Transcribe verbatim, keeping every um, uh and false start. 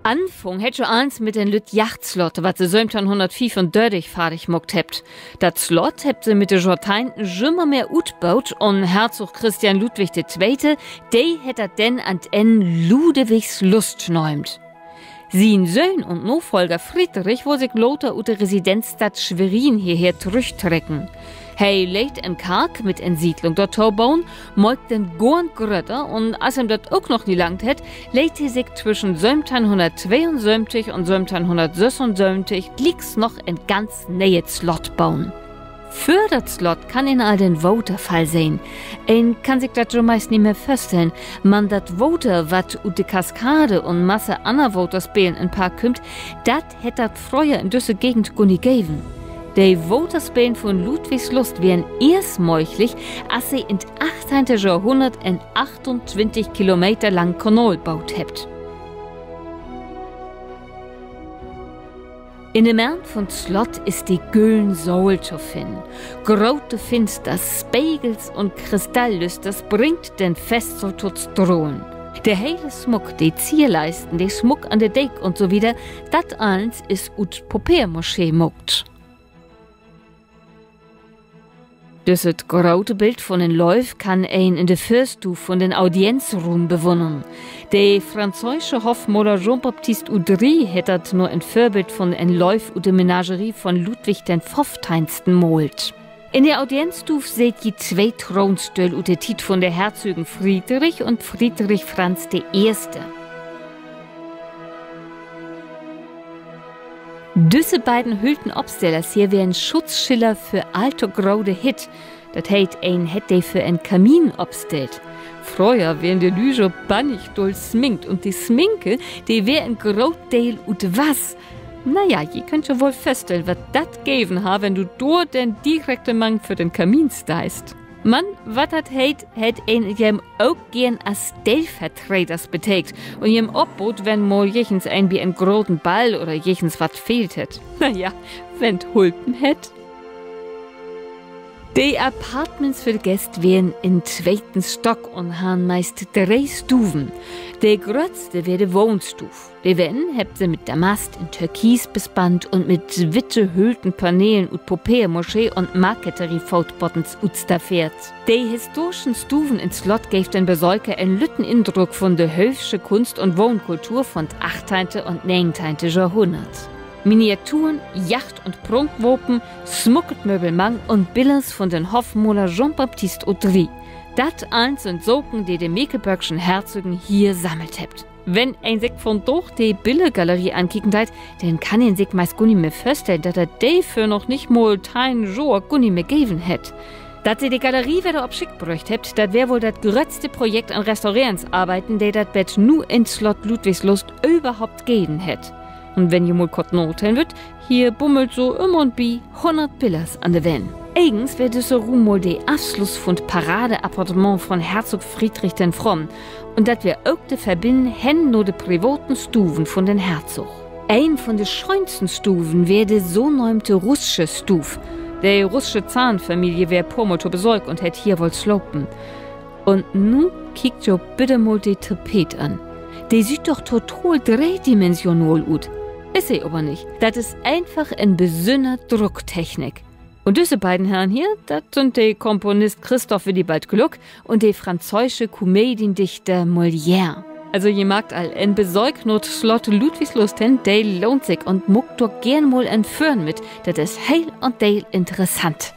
Anfungen hett jo allens mit en lütt Jachtslott, wat se söventeihnhunnertfiefundartig fardig maakt hebbt. Dat Slott hebbt se mit de Johrteihnten jümmer mehr utboot un Herzog Christian Ludwig de Tweete, de hett dat denn an't Enn Ludewigs Lust nöömt. Sien Söhn un Nafolger Friedrich wull sik later ut de Residenzstadt Schwerin hierher trüchtrecken. He leet en Kark mit en Siedlung dorto boen, maakt den Goorn grötter un as em dat ok noch nich langt hett, leet he sik twüschen söventeihnhunnerttweeunsöventig un söventeihnhunnertsössunsöventig glieks noch en ganz nee'et Slott boen. Vör dat Slott kann een al den Waterfall sehn. Een kann sik dat jo meist nich mehr vörstellen, man dat Water, wat ut de Kaskade un Masse anner Waterspelen in't Park kümmt, dat hett dat fröher in düsse Gegend gor nich geven. De Waterspelen vun Ludwigslust weren eerst mööglich, as se in't achteihnte Johrhunnert en achtuntwintig Kilometer langen Kanal boot hebbt. In de Merrn vun't Slott is de güllen Saal to finnen. Grote Finsters, Spegels un Kristalllüsters bringt den Festsaal to't Strahlen. De hele Smuck, de Zierleisten, de Smuck an de Deek un so wieder, dat allens is ut Papeermaschee maakt. Düsset grote Bild vun en Lööv kann een in de Vörstuuv vun den Audienzruum bewunnern. De franzöösche Hoffmaler Jean-Baptiste Oudry hett dat na en Vörbild vun en Lööv ut de Menagerie vun Ludwig den Föffteihnsten maalt. In de Audienzstuuv seht ji twee Troonstöhl ut de Tiet vun de Herzögen Friedrich un Friedrich Franz de Eerste. Düsse beiden hülten Opstellers hier weren Schutzschiller för all to grote Hitt. Dat heet, een hett de för en Kamin opstellt. Fröher weren de Lüüd jo bannig dull sminkt un de Sminke, de weer en groot Deel ut Wass. Na ja, ji köönt jo woll vörstellen, wat dat geven harr, wenn du dor denn direkt mang vör den Kamin steihst. Man wat dat heet, hett een jem ok geern as Stellvertreders beteekt un jem opboot, wenn mal jichtens een bi en groten Ball oder jichtens wat fehlt hett. Na ja, wenn't hulpen hett. De Appartements för de Gäst weren in'n tweten Stock un harrn meist dree Stuven. De gröttste weer de Wahnstuuv. De Wänn hebbt se mit Damast in Türkis bespannt un mit witte hülten Panelen ut Papeermaschee un Marketeriefootboddens utstaffeert. De historischen Stuven in't Slott geevt den Besöker en lütten Indruck vun de höövsche Kunst un Wahnkultur vun't achteihnte un negenteihnte Johrhunnert. Miniaturen, Jacht- un Prunkwapen, smucket Möbelmang un Billers vun den Hoffmaler Jean-Baptiste Oudry. Dat allens sünd Saken, de de mekelbörgschen Herzögen hier sammelt hebbt. Wenn een sik vundaag de Billergalerie ankieken deit, denn kann een sik meist gor nich mehr vörstellen, dat dat de vör noch nich mal teihn Johr gor nich mehr geven hett. Dat se de Galerie wedder op Schick bröcht hebbt, dat weer woll dat gröttste Projekt an Restaurerensarbeiden, de dat bet nu in't Slott Ludwigslust överhaupt geven hett. Un wenn ji mal kort natellen wüllt, hier bummelt so üm un bi hunnert Billers an de Wänn. Egens weer düsse Ruum mal de Afsluss vun't Paradeappartement vun Herzog Friedrich den Frommen. Un dat weer ok de Verbinnen hen na de privaten Stuven vun den Herzog. Een vun de schöönsten Stuven weer de so nöömte Russche Stuuv. De russche Zarenfamilie weer poormal to Besöök un hett hier woll slapen. Un nu kiekt jo bitte mal de Tapeet an. De süht doch total dreedimensional ut. Is se aver nich. Dat is eenfach en besünner Drucktechnik. Un düsse beiden Herrn hier, dat sünd de Komponist Christoph Willibald Gluck un de franzöösche Komediendichter Molière. Also, ji markt al, en Besöök na't Slott Ludwigslust hen, de lohnt sik, un maakt dor geern mal en Föhren mit. Dat is heel un deel interessant.